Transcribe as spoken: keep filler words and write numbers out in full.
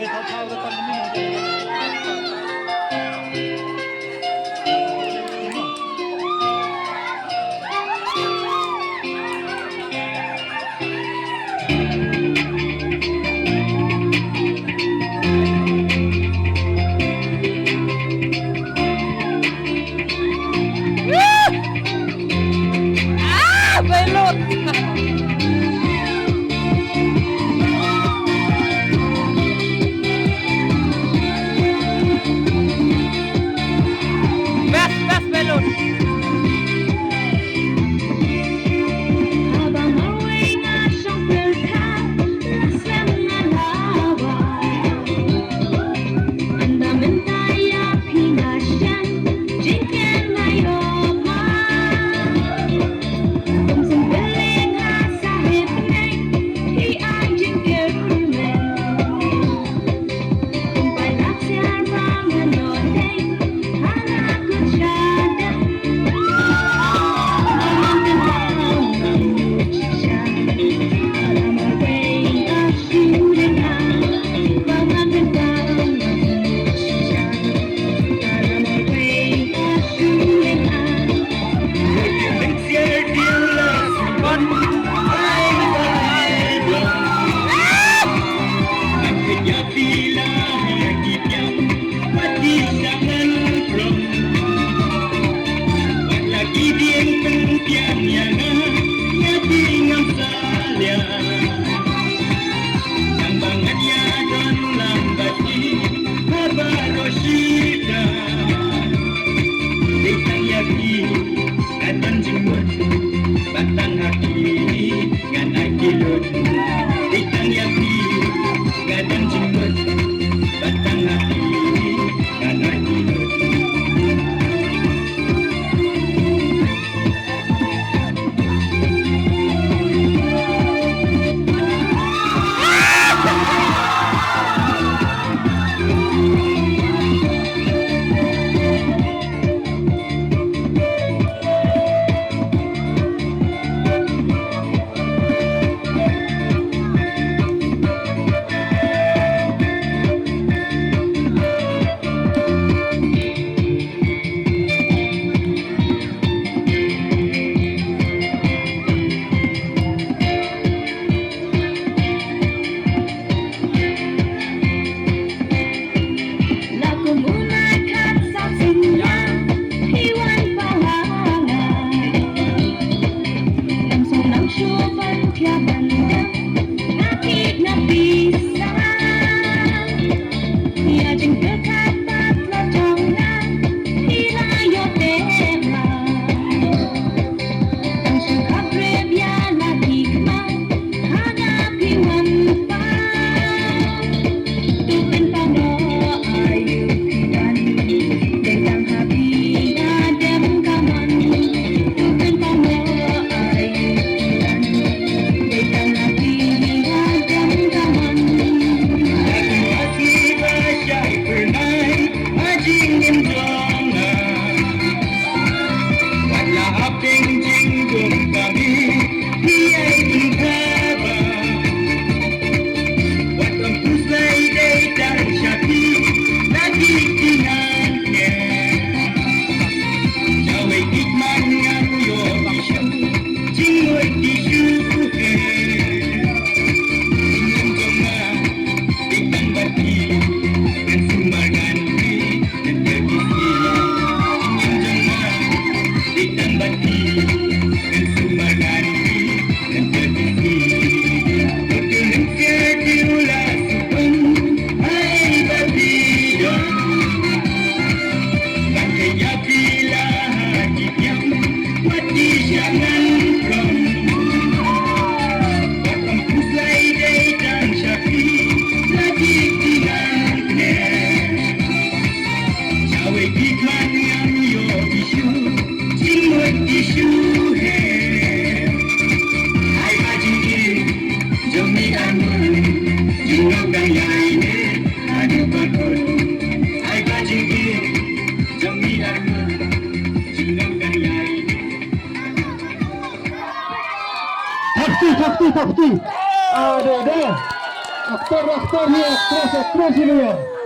Ah, Belut. Best, best Belut. Haba marwei nga shong pyrkhat, la slem nga la wai. Ynda mynta ïa phi nga shem, jingkyrmen nga ïoh ma. Kum sngewbha nga sahep neng, phi ai jingkyrmen. Kum pailap siar ba nga ïoh dei, ha nga kut sha dep. Thakti, thakti, thakti. Ade, ade. Actor, actor hi, actress, actress hi.